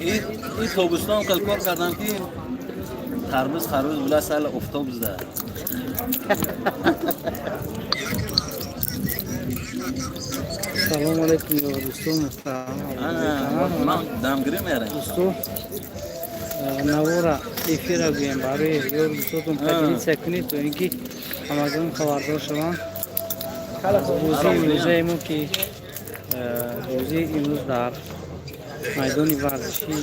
И тобистон хел кор кардам, ки харбуз харбуз була, сал автобусда. Салому алейкум, дӯстон муҳтарам. Ман дамгирӣ мерем. Дӯсто, навора эфира гӯем, барои ёр дӯстотон поделиться кунед, то ин ки ҳамагон хабардор шаванд аз бозии имрӯзаи мо, ки бозии имрӯз дар майдони варзишии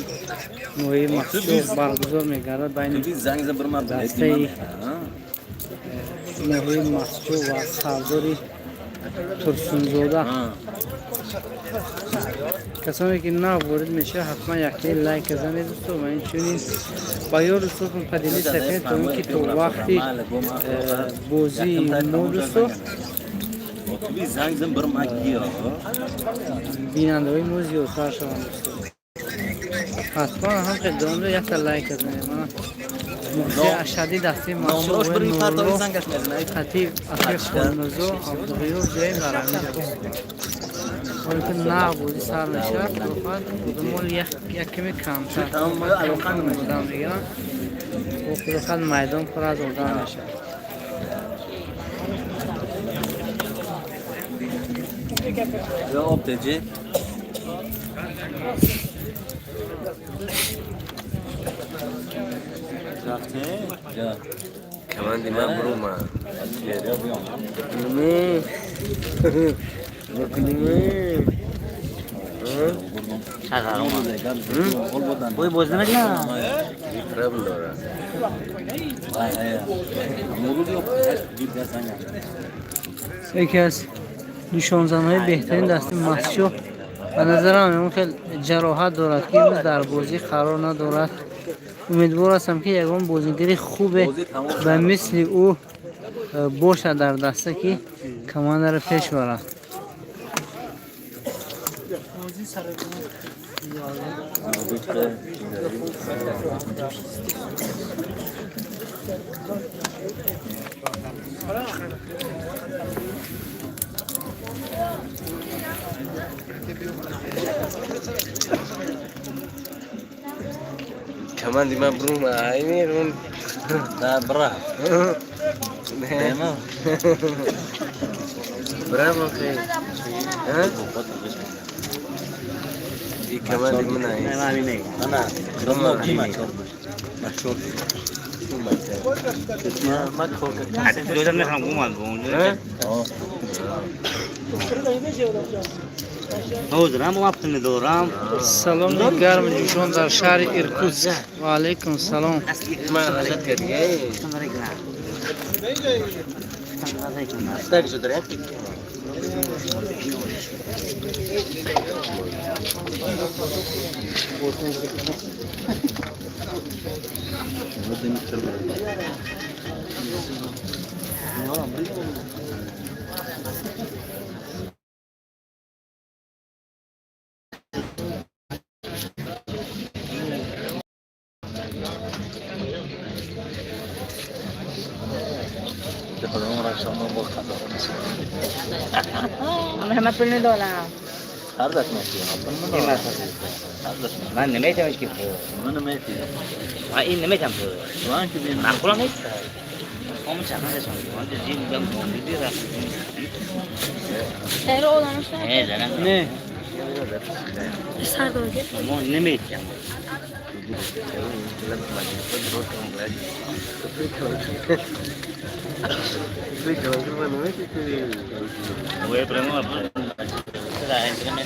ноҳияи Мастчоҳ баргузор мегардад байни дастаи ноҳияи Мастчоҳ ва Сардори Турсунзода. Касоне ки нав ворид мешавад, ҳатман якте лайк занед, дӯсто, ва инчунин ба ёр дӯстотон поделиться кунед, то ин ки то вақти бозии мо, дӯсто, бинандаҳои мо зиёдтар шаванд. Дӯсто, ҳатман ҳам хел давом, якта лайк занед. Мана мухлиси ашаддии дастаи Мастчоҳ хатиб акаи Холмирзо Абдуғиёр ҷоем дар ҳаминҷо. Оне ки нав бозӣ сар мешавад, худохоҳад, одамон як каме камтар одам мегиранд, худохоҳад, майдон пур аз одам мешавад. Об теҷи. Команди ман бурума. Кунем. Бой боз намекунам. Проблем дорад. Яке аз нишонзанҳои беҳтарин дасти Мастчоҳ, ба назарам, он хел ҷароҳат дорад, ки имрӯз дар бозӣ қарор надорад. Умедвор ҳастам, ки ягон бозигари хубе ба мисли ӯ бошад дар даста, ки командаро пеш барад. Команди ман бурума. Аймерун. Да, бра. Браво, хей. И команди ман ай. Ана, мачор. Ма кор Додам мехоҳам гуман бо онҷо. Ҳозирам, ман пул надорам. Саломи гарми ҷӯшон дар шаҳри Иркутск. Ва алайкум салом. Ман ғалат кардӣ. Так же дряк. Ҳама пул надорам. Ман наметавонам ки пул. Ман наметавонам. Ва ин наметавонам пул. Ман ки бин. Маъқулам нест. Ом чақадашон. Он ҷин бам диди рафт. Не, занам. Не. Мо наметавонам. Voy premo la gente me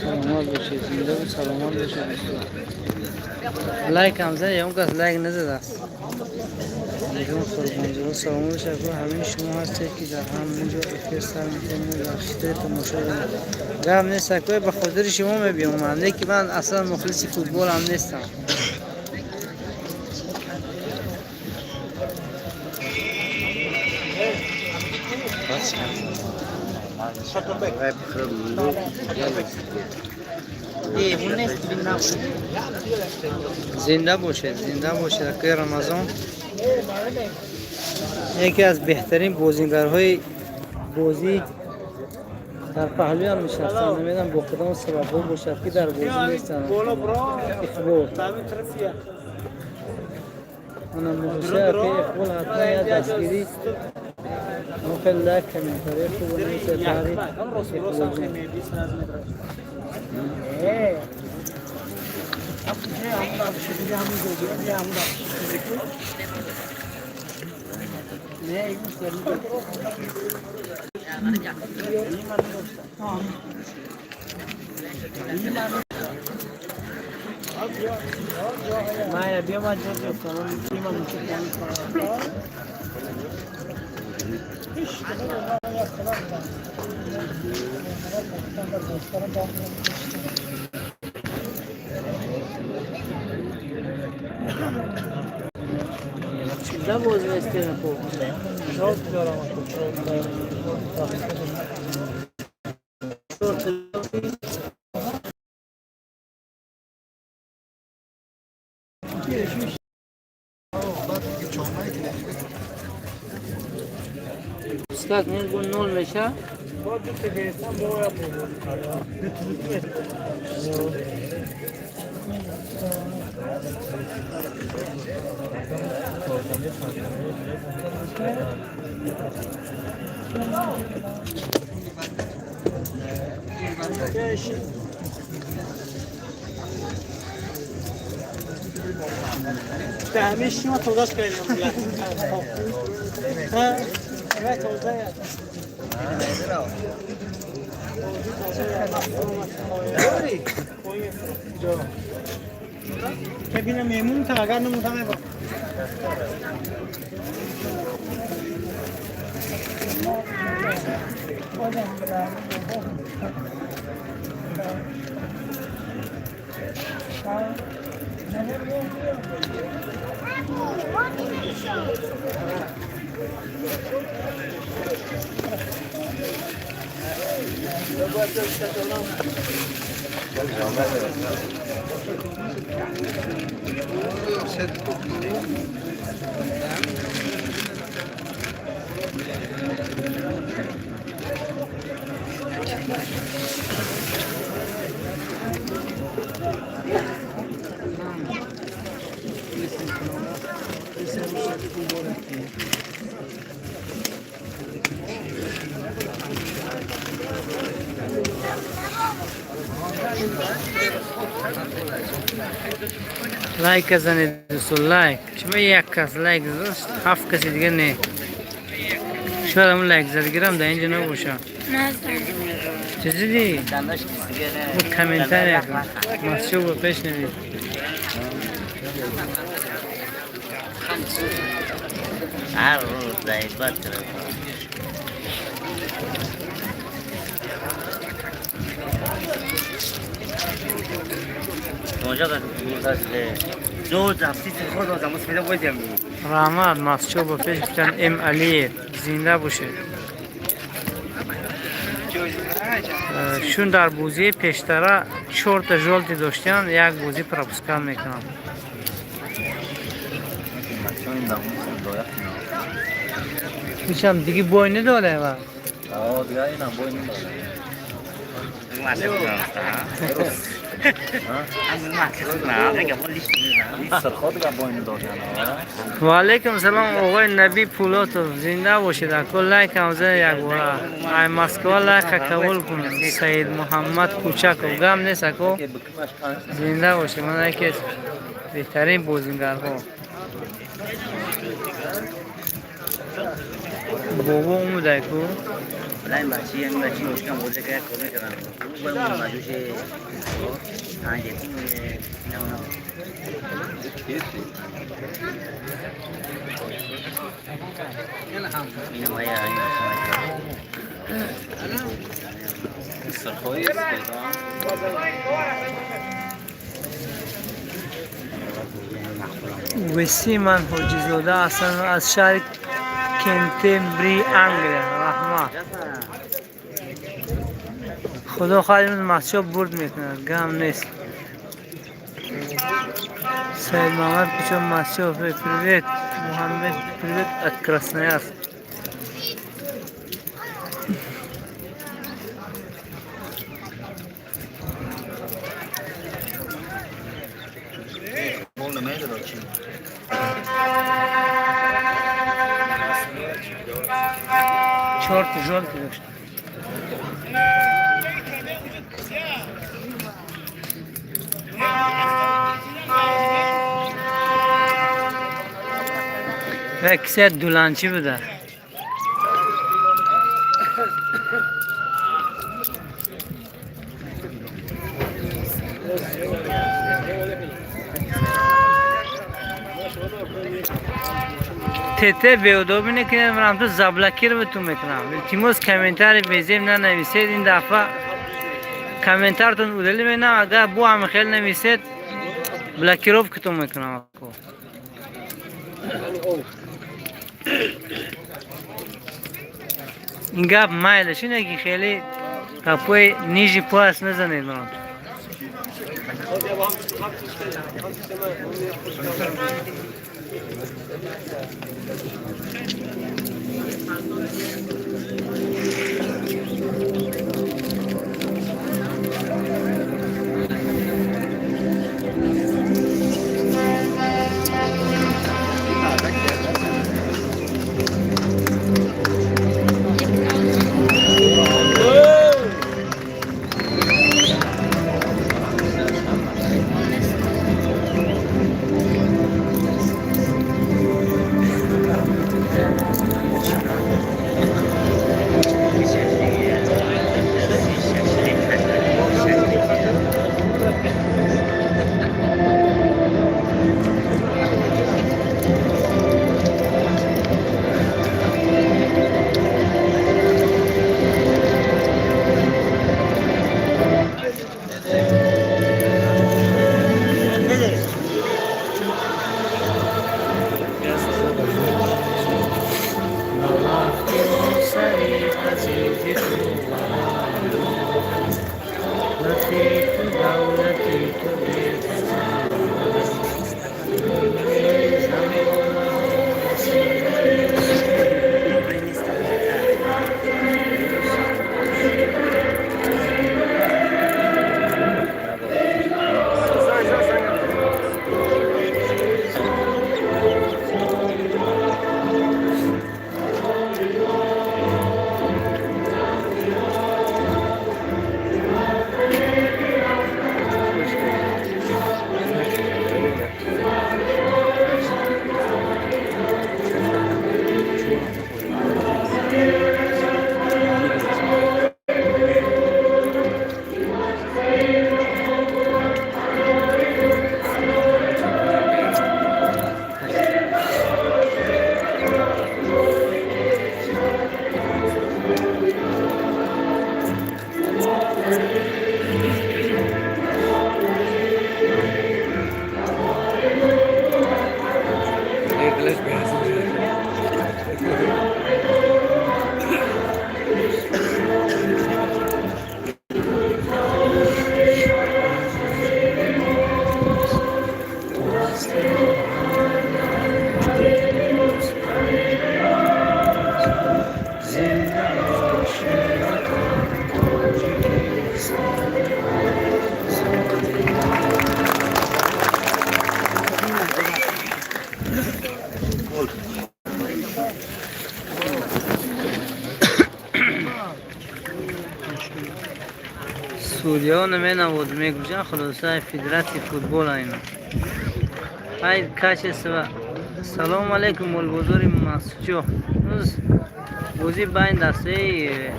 Саломат бошед, зинда, саломат бошед. Лайк ҳам зад, ягон кас лайк назадааст. Алейкум, Қурбонзода, саломат бошед. Ҳамин шумо ҳастед, ки дар ҳамин ҷо эфир сар метавонед, мо дар хитои тамошо дорем. Гап нест, акои, ба хотири шумо мебиём ман, не ки ман аслан мухлиси футболам нестам. Зинда бошед, зинда бошед, акои Рамазон. Яке аз беҳтарин бозигарҳои бозӣ дар паҳлӯям нишастанд. Намедонам, бо кадом сабабҳо бошад, ки дар бозӣ нестанд. Иқбол. Ана мухлисои акои Иқбол ҳатман як дастгирӣ. Мо хеле лайк, комментария хуб нависед бари Иқболҷон. Да, боз нестем ко. Шорт дорам ко, шорт. Устод, нил нол меша? Лайк занед, дӯстон, лайк. Шумо як кас лайк задад, ҳафт каси дига не. Шояд ҳамун лайк задагирам дар инҷо набошад. Чӣ дидӣ? Бу комментария кун. Масчӯ ба пеш навис. هر روز ضعیفت کرد. Раҳмат, Масчӯ ба пеш гуфтан М Алиев, зинда бошед. Чун дар бозии пештара чорта жёлтый доштиян, як бозӣ пропускать мекунам. Ичам диги бой недоре ва? Дига инам бой недоре. Ва алайкум салом, оғои Наби Пулотов, зинда бошед, ако. Лайкам зада якбора. Ай Москва лайка қабул кун. Саид Муҳаммад Кучаков, гам нест, ако, зинда бошед. Ман яке аз беҳтарин бозингарҳо. Бобо омудай ку. این بچی این بچی مشکل بوده که کمک کردن. اون مجوش پنج یتیم نه نه. اینم آیا این سرخوی. Весиман Ҳоҷизода ҳастан аз шаҳри Кентебри, Англия. Раҳмат. Худо хоҳад, имрӯз Масчо бурд мекунад, гам нест. Саид Мамад пишет: Масчо, привет. Мухаммед, привет от Красноярск. Чорти жёлтый дошт. Ва кисе дуланчӣ буда. Тете беудобӣ накунед, ман ту заблокировать мекунам. Илтимос, комментарий безеб нанависед. Ин дафъа комментаритон удалить менам. Агар бу ҳам хел нависед, блокировкатон мекунам. Ин гап майлаш ине ки хеле гапҳои ниже пояс назанед ман. Судья наменавод мегӯянд, хулосаи федератсияи футбол айно. Ай качество. Салому алейкум, молбозори Масчо. Имрӯз бозӣ байн дастаи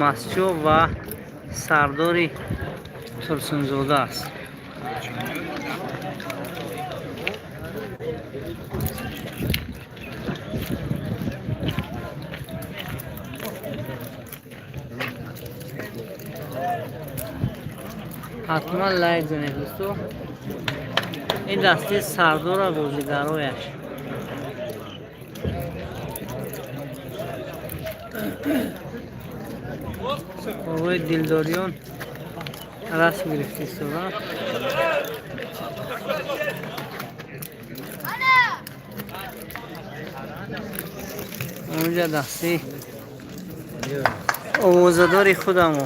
Масчо ва Сардори Турсунзода аст. Ҳатман лайк занед, дӯсто. Ин дастаи Сардора бозигарояш. Оғои Дилдориён расм гирифта истода. Онҷа дасти овозадори худамо,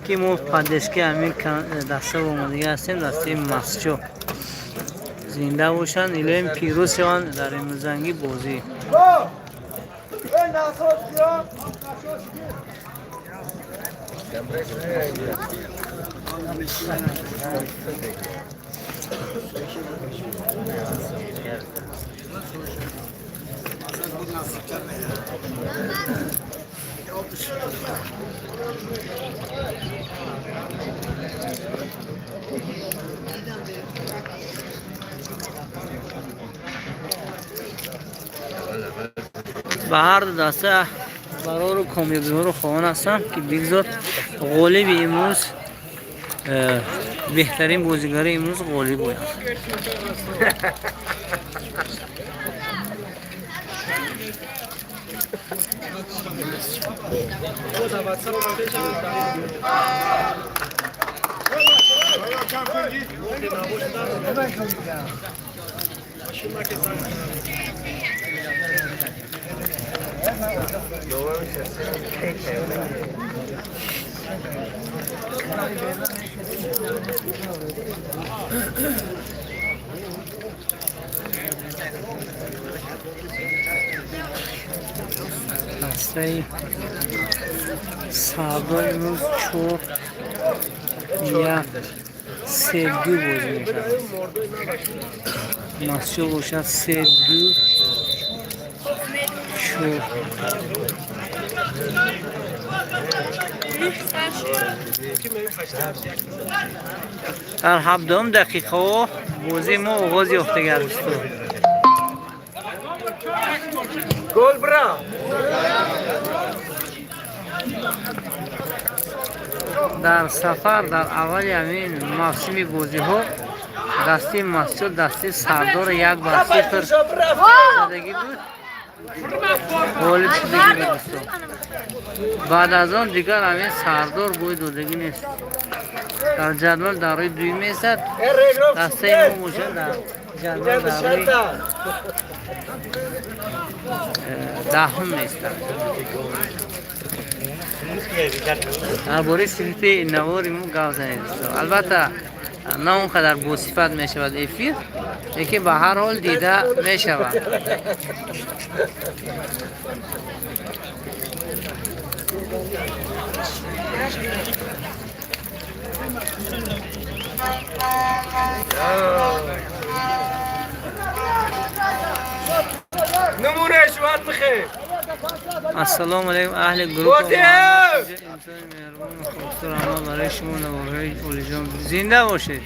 ки мо поддержки ҳамин даста омадагӣ ҳастем, дастаи Масчо. Зинда бошанд, илоҳим пирӯз шаванд дар имрӯзангӣ бозӣ. Ба ҳар ду даста барору комёбиҳоро хоҳон ҳастам, ки бигзор ғолиби имрӯз, беҳтарин бозигари имрӯз ғолиб ояд. Дастаи Сардор имрӯз 4-1-3-2 бозӣ мекард. Масчо бошад 3-2-4. Дар 17-ум дақиқаҳо бозии мо оғоз ёфта гардид. Гол бра! Дар сафар дар аввали ҳамин мавсими бозиҳо дастаи Масчо дастаи Сардорро 1-0 задагӣ буд, ғолиб шудагӣ буд, дӯстон. Баъд аз он дигар ҳамин Сардор бой додагӣ нест. Дар ҷадвал дар рӯи дуюм меистад, дастаи мо бошад дар ҷадвал дар рӯи 10-ум меистад. Дар бораи сифати навори мо гап занед, дӯстон. Албатта, на он қадар босифат мешавад эфир, лекин ба ҳар ҳол дида мешавад. نمونه شوات بخیر. Ассалому алайкум, аҳли гурӯҳ. Инсони меҳрубону хоксор, ҳама барои шумо наворҳои олиҷон. Зинда бошед.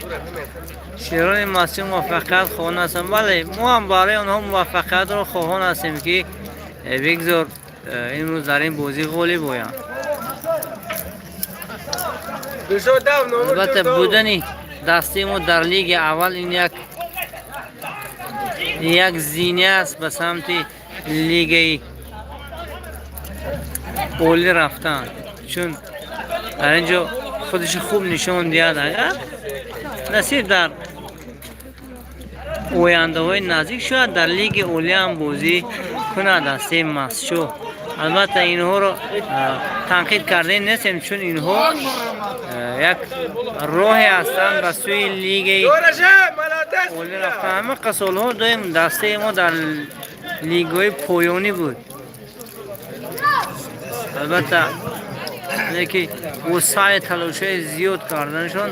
Шерони Масҷид муваффақият хоҳон ҳастам. Бале, мо ҳам барои онҳо муваффақиятро хоҳон ҳастем, ки бигзор имрӯз дар ин бозӣ ғолиб оянд. Албатта, будани дастаи мо дар лиги аввал ин як зине аст ба самти лигаи олӣ рафтан, чун дар ин ҷо худашо хуб нишон диҳад, агар насиб дар ояндаҳои наздик шояд дар лиги олӣ ҳам бозӣ кунад дастаи Масчо. Албатта, инҳоро танқид кардем нестем, чун инҳо як роҳе ҳастанд ба сӯи лигаи олӣ рафтан. Ҳама солҳо доим дастаи мо дар лигаҳои поёнӣ буд. Албатта, ки бо саъю талошҳои зиёд карданашон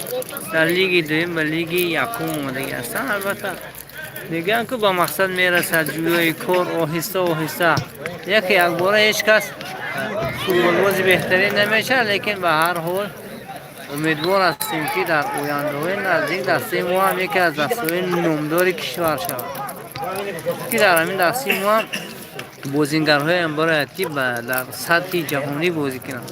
дар лиги дуюм ба лиги якум омадагӣ ҳастанд. Албатта, мегӯянд, ки ба мақсад мерасад ҷӯёи кор оҳиста оҳиста. Яке якбора ҳеҷ кас футболбози беҳтарин намешавад, лекин ба ҳар ҳол умедвор ҳастем, ки дар ояндаҳои наздик дастаи мо ҳам яке аз дастаҳои номдори кишвар шавад, ки дар ҳамин дастаи мо ҳам бозингарҳоям барояд, ки дар сатҳи ҷаҳонӣ бозӣ кунанд.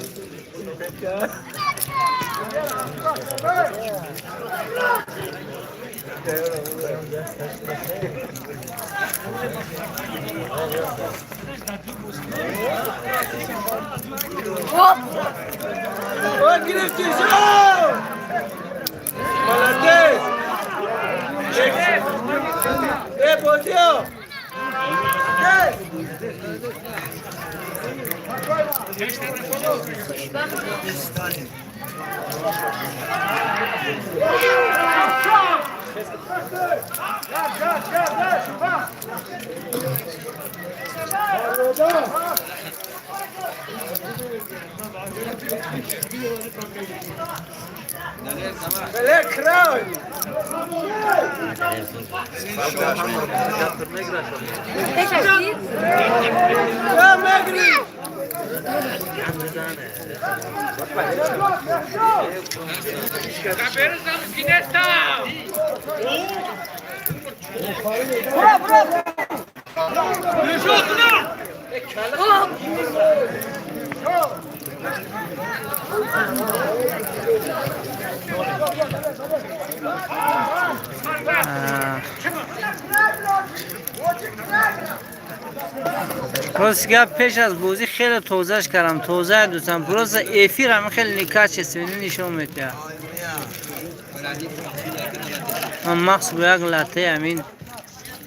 Рост гап пеш аз бозӣ хеле тозаш кардам, тоза дӯстам, просто эфир ҳам хеле некачественный нишон медиҳад. Ман махсус бо як латтаи ҳамин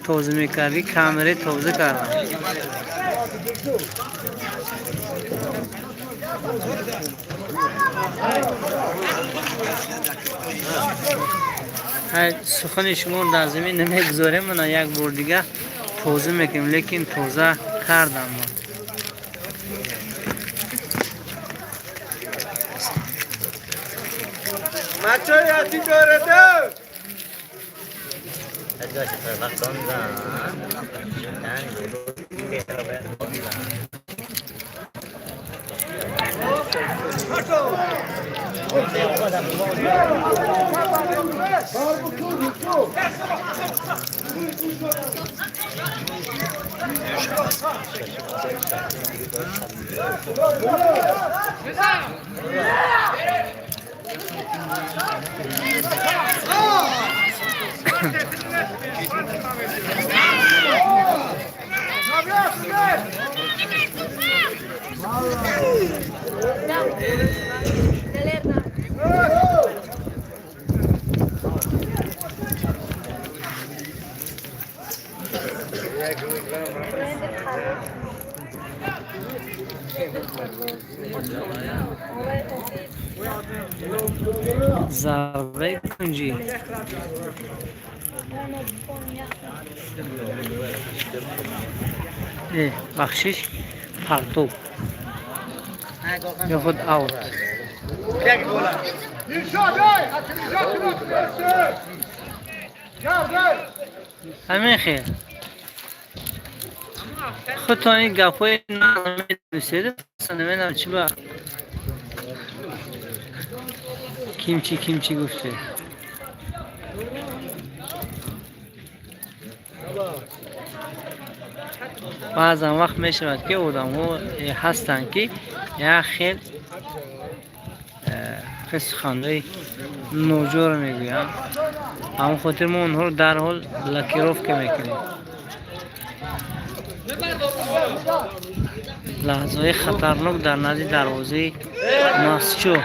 тоза мекардӣ, камераи тоза кардам. Сухани шумо дар замин намегузорем, мана як бор дига тоза мекунем, лекин тоза кардам ман. Зарбаи кунҷӣ. Бахшиш, партов ё худ аут. Ҳамин хел. Худтон ин гапҳои намедонистед, намедонам чӣ ба кимчи кимчи гуфте. Баъзан вақт мешавад, ки одамҳо ҳастанд, ки як хел суханҳои ноҷоро мегӯянд. Ҳамон хотир мо онҳоро дарҳол блокировка мекунем. Лаҳзаҳои хатарнок дар назди дарвозаи Мастчоҳ.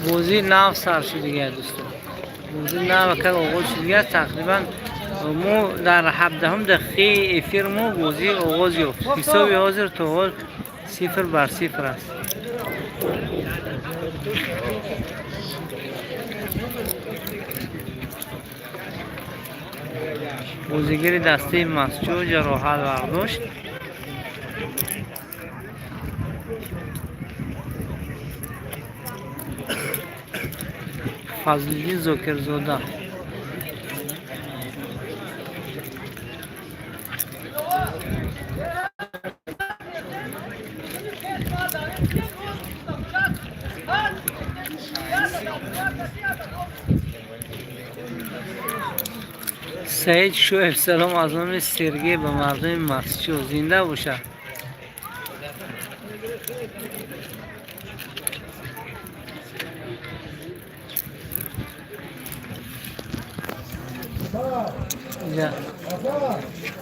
Бозӣ нав сар шуд дигар, дӯстон. Бозӣ навакак оғоз шудига, тақрибан мо дар 17 дақиқаи эфир мо бозӣ оғоз ёфт. Ҳисоби ҳозир то ҳол 0-0 аст. Бозигари дастаи Мастчоҳ ҷароҳат бардошт. Фазлиддин Зокирзода. Саид Шуэб, салом аз номи Сергей ба мардуми Мастчоҳ, зинда бошад.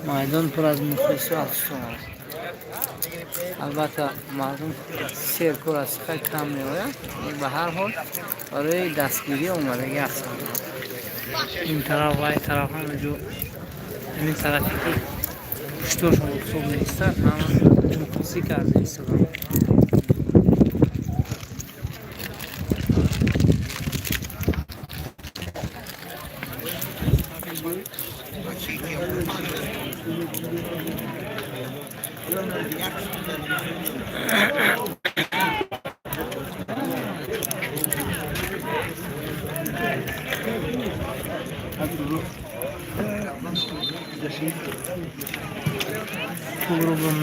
Майдон пур аз мухлису афсон аст. Албатта мардум серкор аст, хеле кам меояд, ба ҳар ҳол барои дастгирӣ омадагӣ ҳастанд. Ин тараф ва ин тараф ҳама ҷо, ҳамин тарафе ки пуштошон хуб меистад, ҳама мухлисӣ карда истоданд.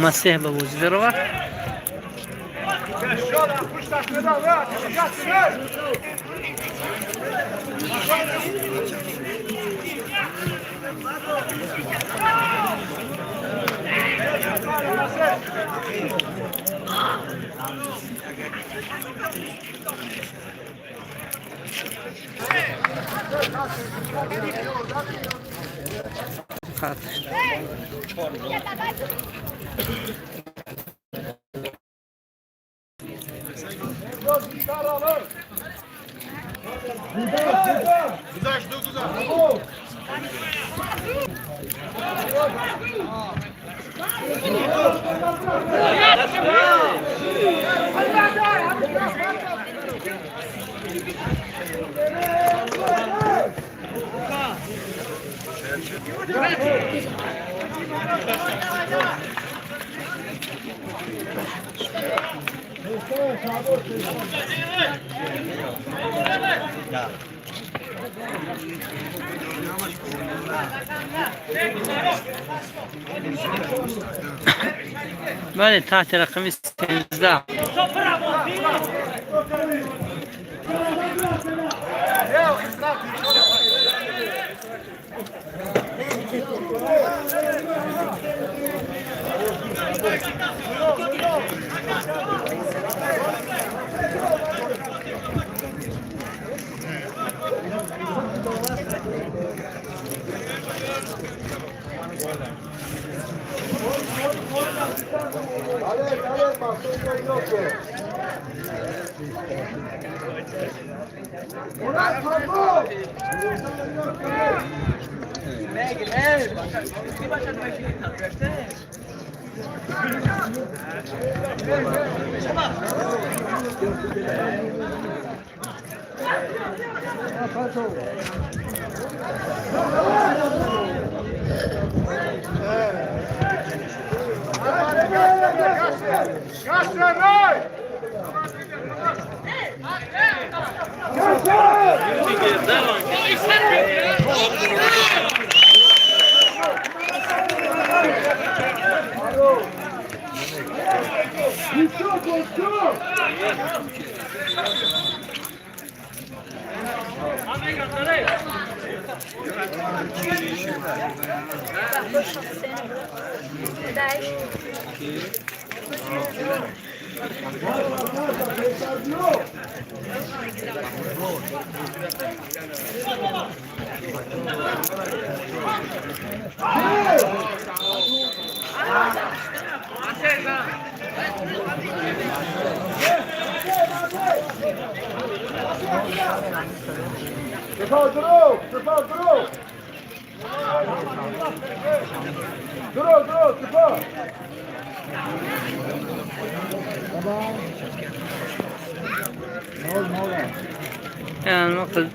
Масеҳ ба бозӣ даровард. Бале, таҳти рақами 13.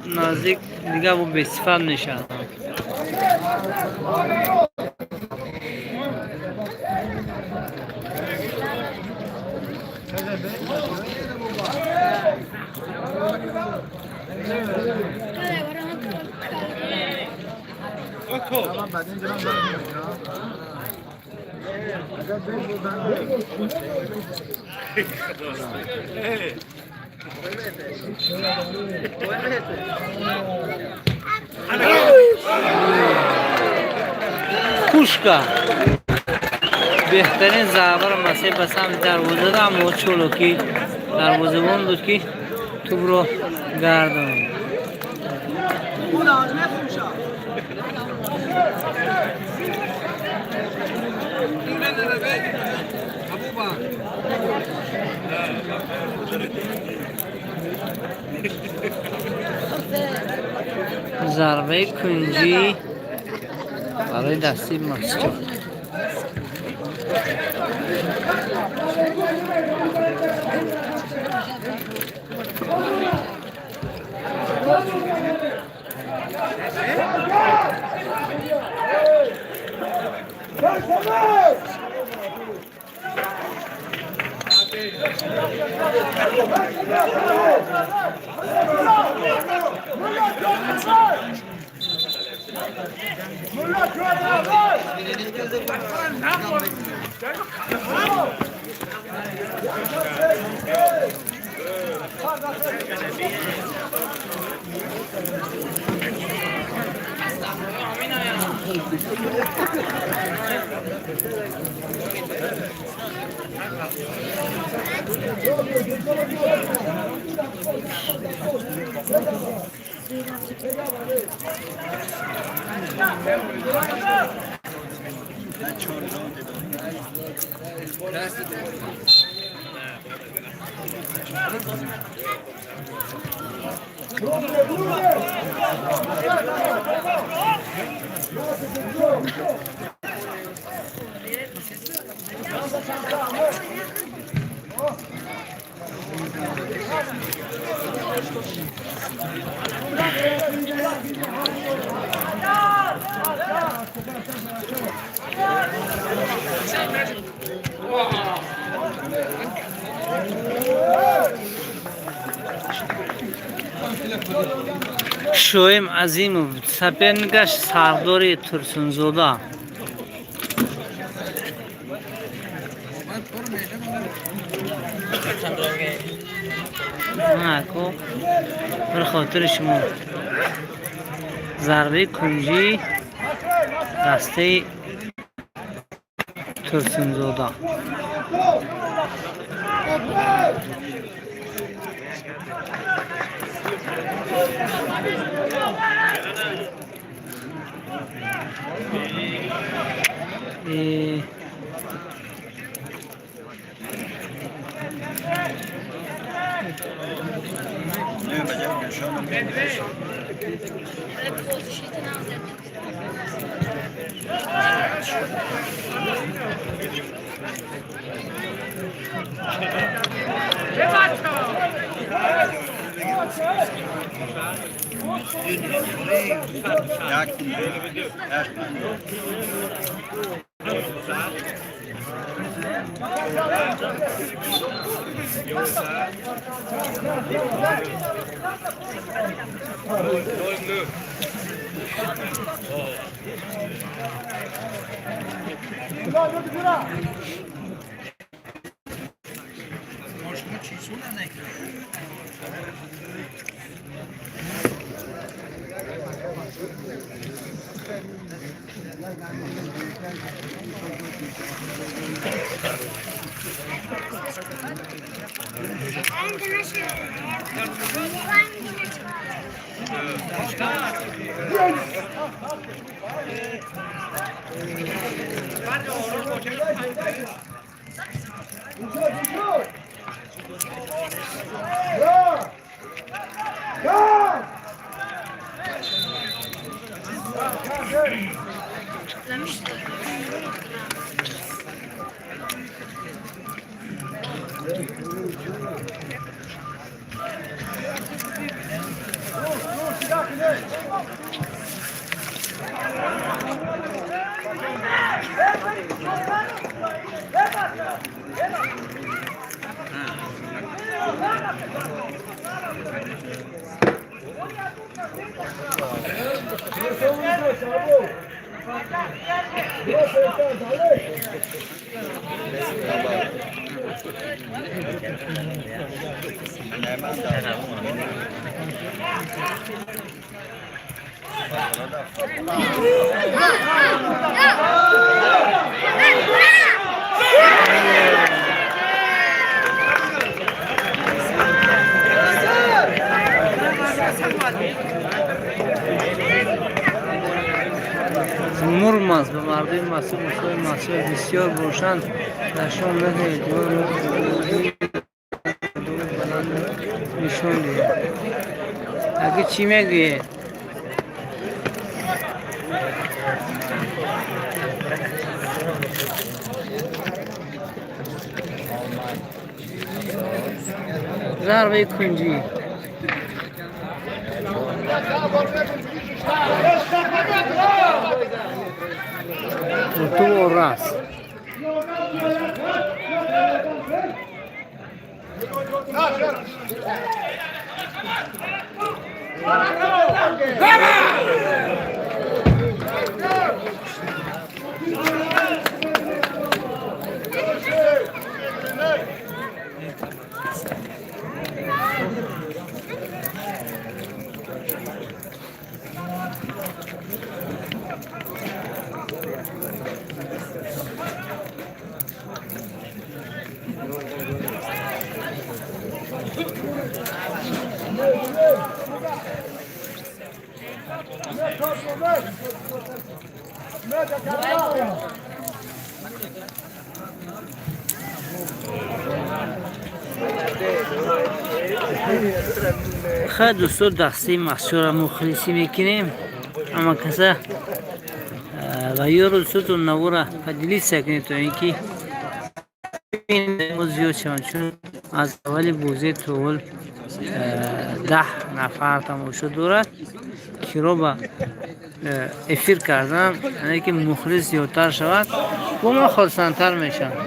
Наздик дига бу бесифат мешавад. Пушка беҳтарин зарбаро Масеҳ ба самти дарвоза дод, аммо Чолокӣ дарвозабон буд, ки тӯбро гардонд. Зарбаи кунҷӣ барои дастаи Мастчоҳ. Шоим Азимов, соперникаш Сардори Турсунзода. Бір хотири шумо зарбаи кунҷӣ дастаи Турсунзода. Мурм аст ба мардуми масъул, мусои масъул бисёр бошанд, нишон надиҳед, баланд нишон диҳед. Аги чӣ мегӯед? Зарбаи кунҷӣ. Ту раст. Хай дӯсто, дастаи махсура мухлисӣ мекунем. Ама каса ва ёру дӯстотон навора поделиться кунед, то ин ки зиёд шаванд, чун аз аввали бозӣ то ҳол 10 нафар тамошо дорад. Киро ба эфир кардан, яъне ки мухлис зиёдтар шавад, бо мо хурсандтар мешаванд.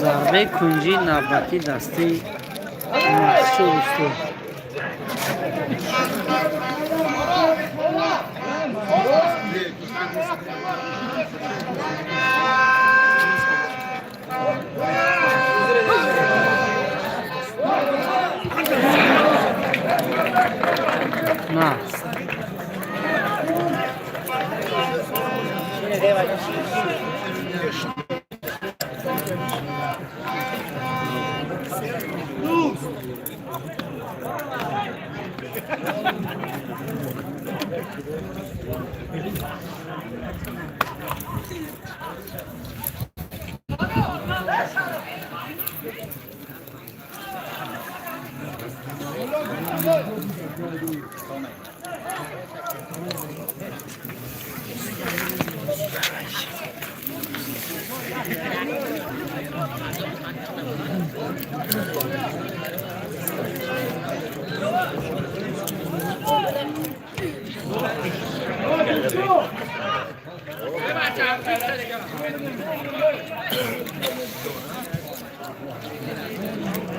Зарбаи кунҷии навбатӣ дастаи махсус устод. На.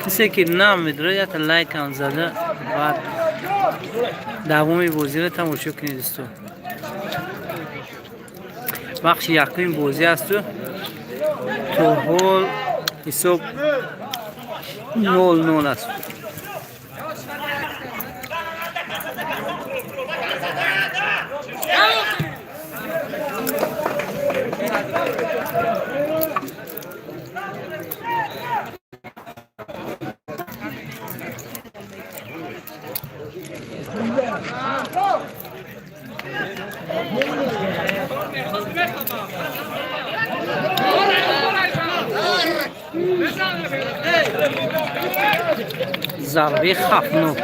Касе ки намедорад, якта лайкам зада, баъд давоми бозиро тамошо кунед, дӯсто. Бахши якуми бозӣ асту, то ҳол ҳисоб 0-0 аст. Зарбаи хафнок.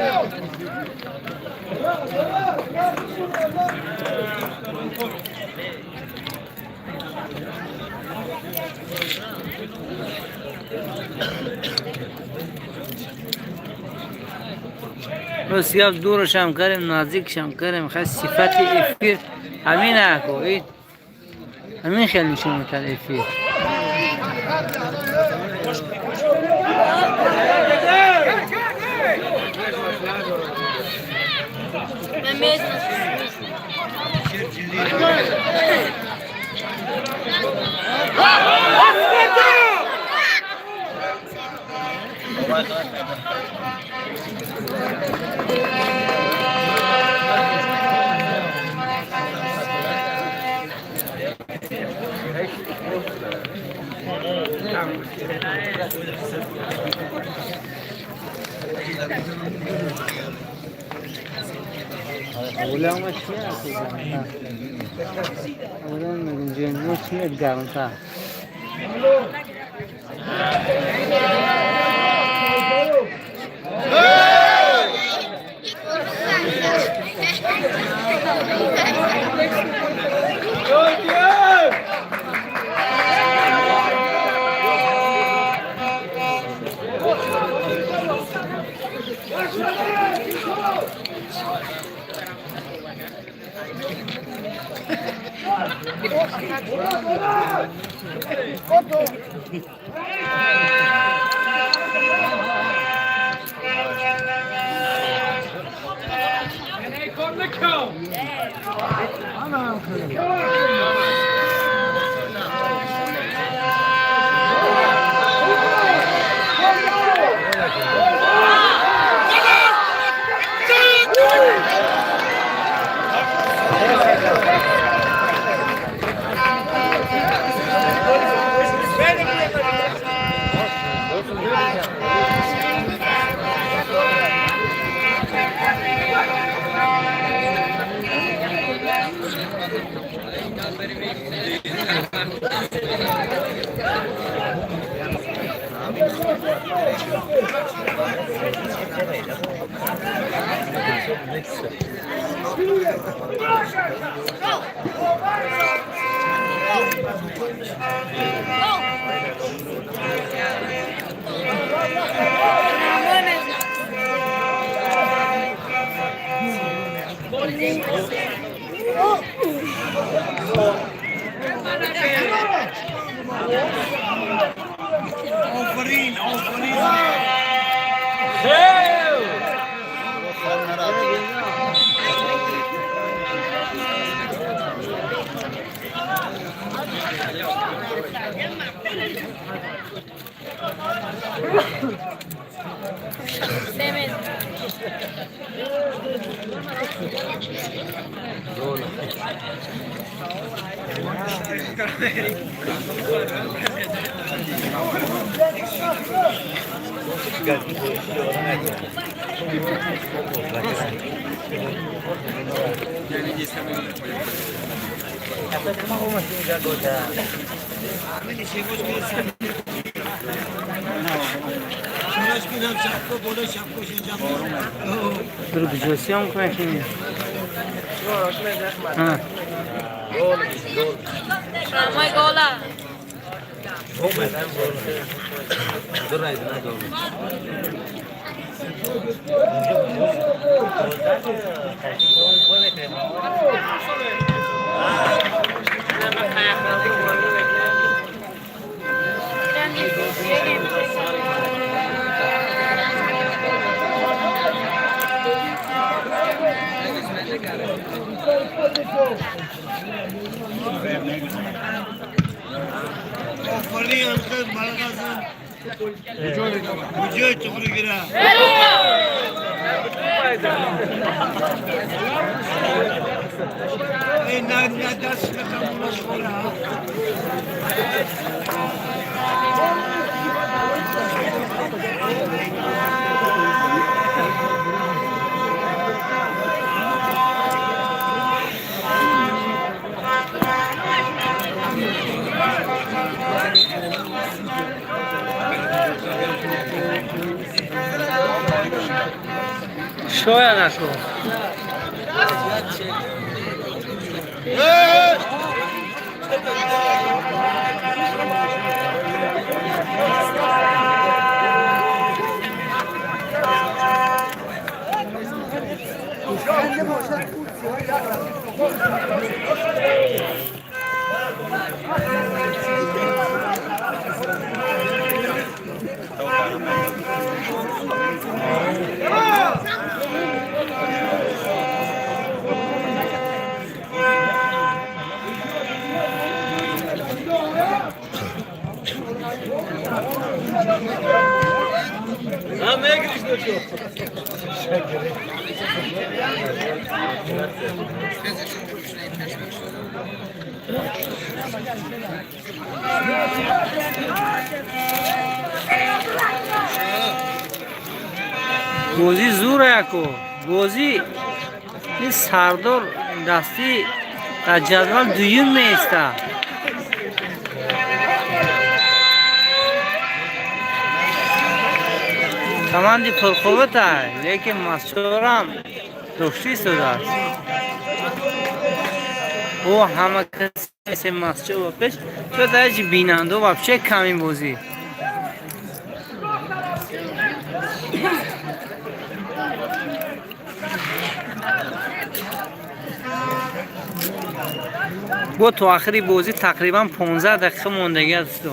Рост гап, дурашам кардем, наздикшам кардем, хай, сифати эфир ҳамин ако, ҳамин хел нишон метад эфир. Улама чӣ? Улам мегӯм, чӣ гармтар. Друг съемка мекунӣ. Шоя нашу. Бозӣ зур яко. Бозӣ ин Сардор дастӣ дар ҷадвал дуюм меиста. Команди пурқуввата, лекин Мастчорам дошта истодааст. Ӯ ҳама касе Мастчо ба пеш, чо дар бинандао вообще ками бозӣ. Бо то охири бозӣ тақрибан 15 дақиқа мондагӣ аст.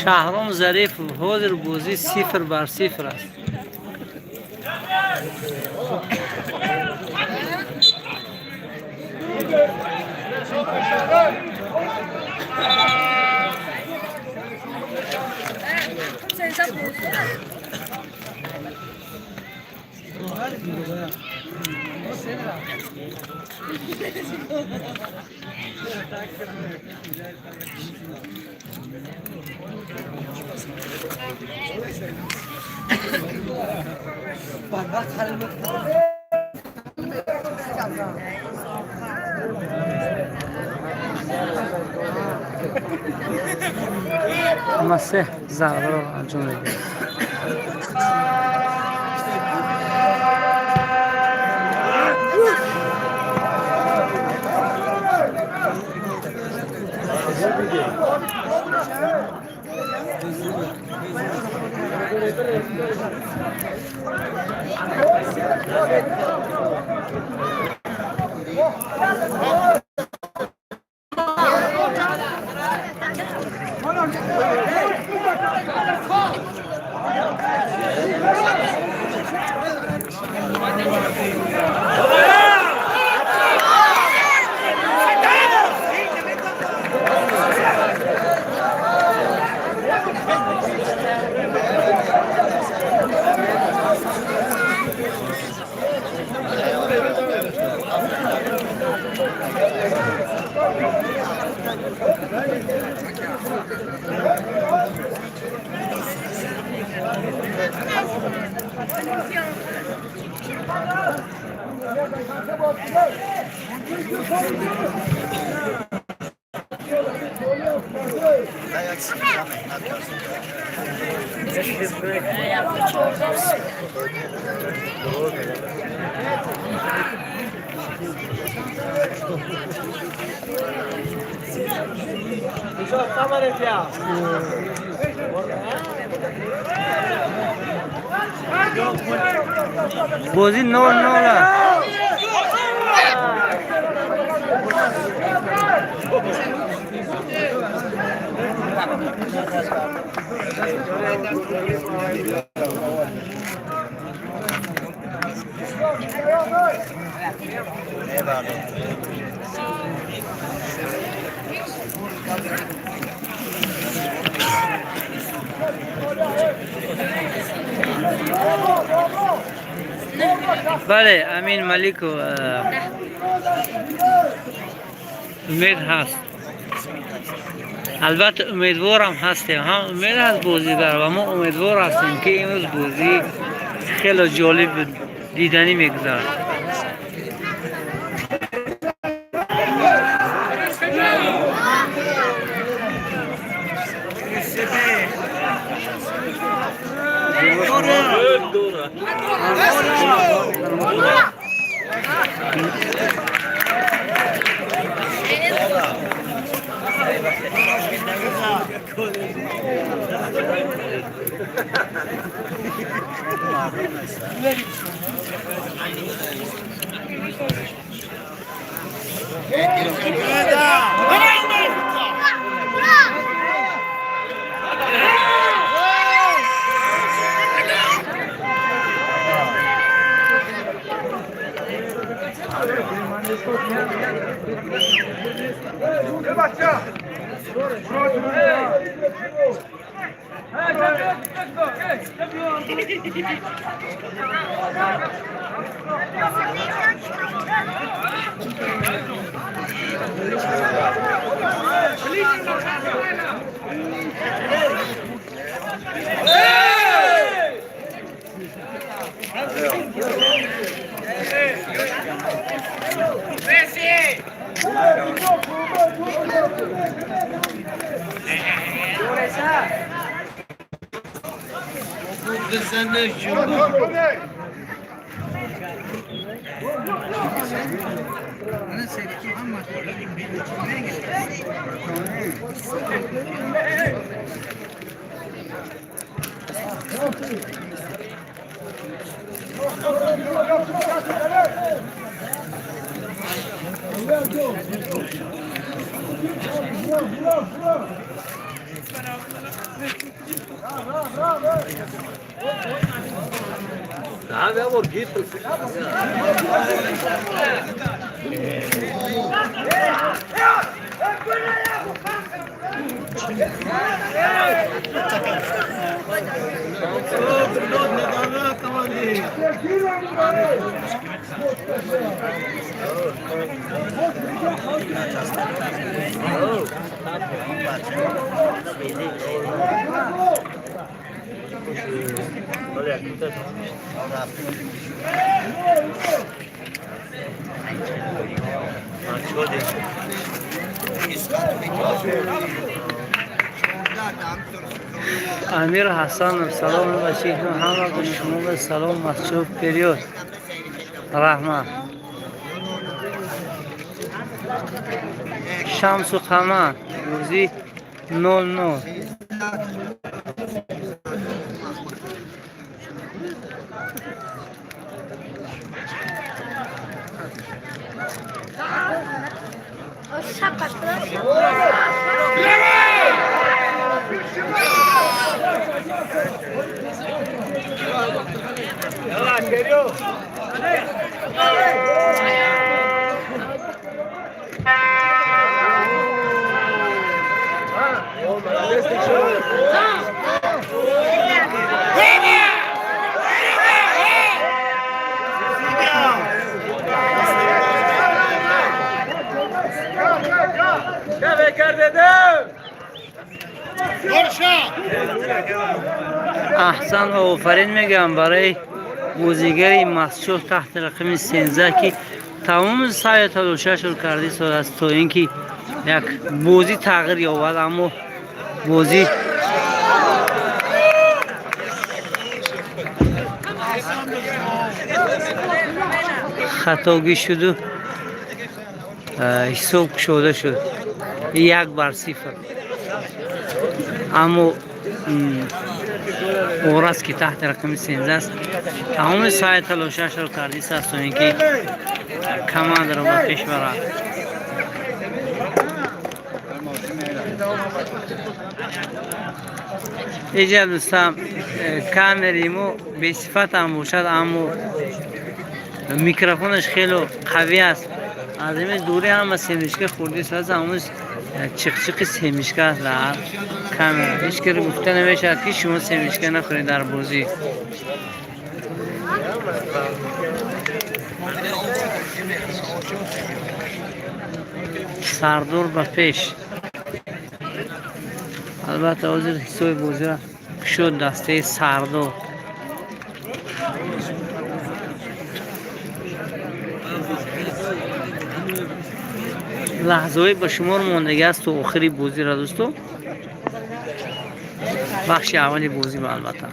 Шаҳром Зарифов ҳозир бозӣ 0-0 аст. Ма се зарбаро анҷом медиҳад. Бозӣ 0-0. Бале, Амин Маликов, умед ҳаст. Албатта, умедворам ҳастем. Ҳам умед ҳаст бозигар ва мо умедвор ҳастем, ки имрӯз бозӣ хеле ҷолиб, диданӣ мегузарад. Амир Ҳасанов, салом ба шихну ҳама шумо, салом масчуд период раҳмат. Шамсу Қамар, бозӣ 0-0. Аҳсан ва офарин мегӯям барои бозигари Мастчоҳ таҳти рақами 13, ки тамоми саъю талошашро карда истодааст, то ин ки як бозӣ тағйир ёбад, аммо бозӣ хатогӣ шуду ҳисоб кушода шуд 1-0. Аммо Ораз, ки таҳти рақами 13 аст, тамоми саъю талошашро кардистааст, то ин ки командаро ба пеш барад. Иҷа дӯстам, камери мо бесифат ҳам бошад, аммо микрофонаш хело қавӣ аст. Аз ин дури ҳама семечка хӯрдист, ҳамун чиқчиқи семечка аст дар камера. Ҳеҷ кар гуфта намешавад, ки шумо семечка нахӯред дар бозӣ. Сардор ба пеш. Албатта, ҳозир ҳисоби бозиро кушод дастаи Сардор. Лаҳзаҳои ба шумор мондагӣ аст то охири бозиро, дӯсто, бахши аввали бозӣ ба албатта.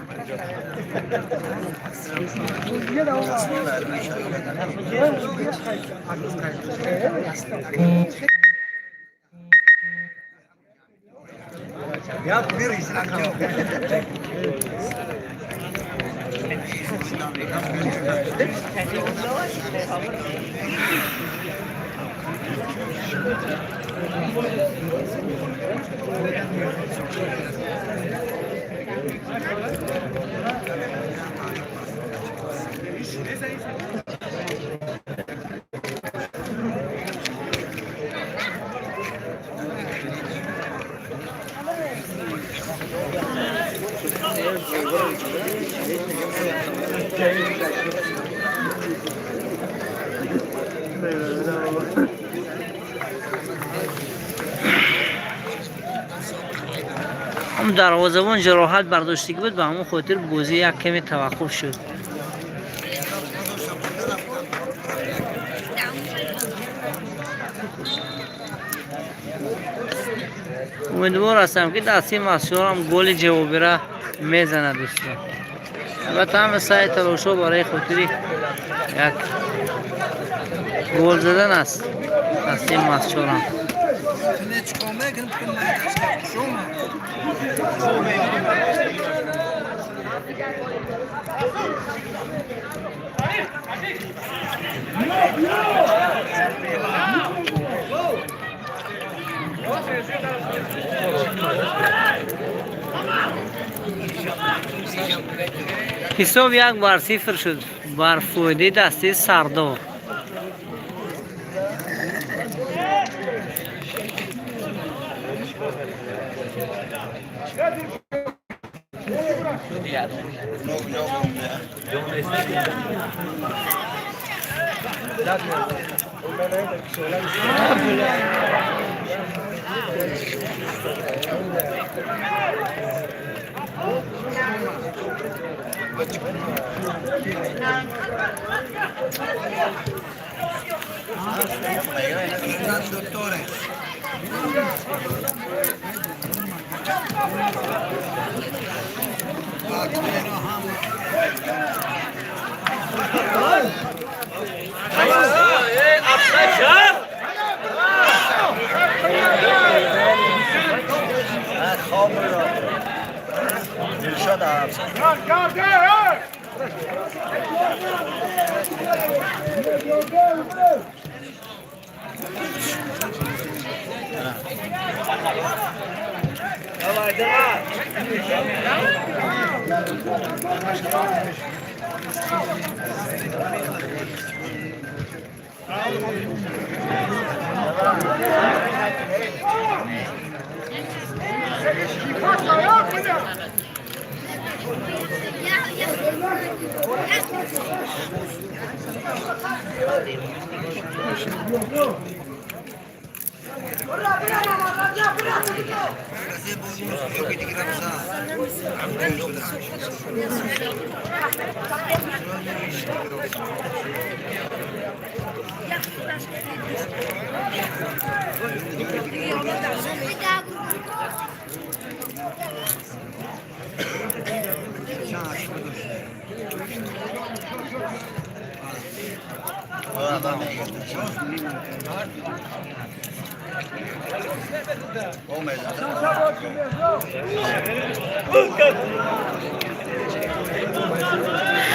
Ҳам дарвозабон ҷароҳат бардоштагӣ буд, ба ҳамон хотир бозӣ як каме таваққуф шуд. Умедвор ҳастам, ки дастаи Мастчоҳам голи ҷавобира мезанад, дӯстон. Албатта, ҳама саъи талошҳо барои хотири як гол задан аст дастаи Мастчоҳам. Ҳисоб 1-0 шуд бар фоидаи дастаи Сардор.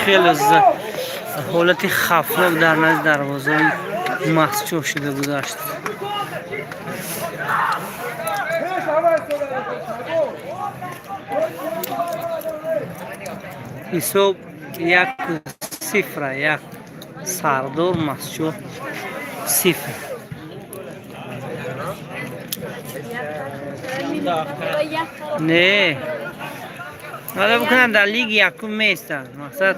Хеле ҳолати хавфнок дар назди дарвозаи Мастчоҳ шуда гузашт. Ҳисоб 1-0, як Сардор, Мастчоҳ 0. Не, ҳала бикунам дар лиги якум меистанд. Мақсад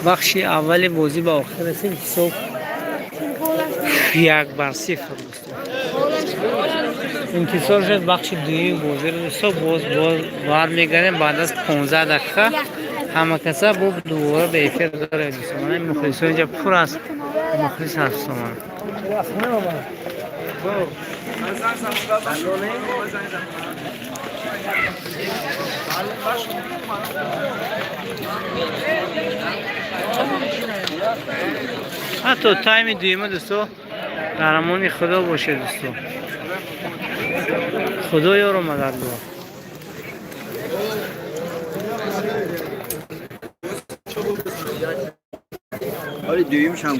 Бахши аввали бозӣ ба охир расид. Ҳисоб 1-0, дӯстон. Интизор шуд бахши дуюми бозиро, дӯстон. Боз бармегардем баъд аз 15 дақиқа. Ҳама каса бо дубора ба эфир дорем, дӯстон. Мухлисон инҷа пур аз мухлис ҳастон. Ҳатто тайми дуюма, дӯсто, дар амони Худо бошед, дӯсто. Худо ёру мададгор. Ҳоли дуюмшам.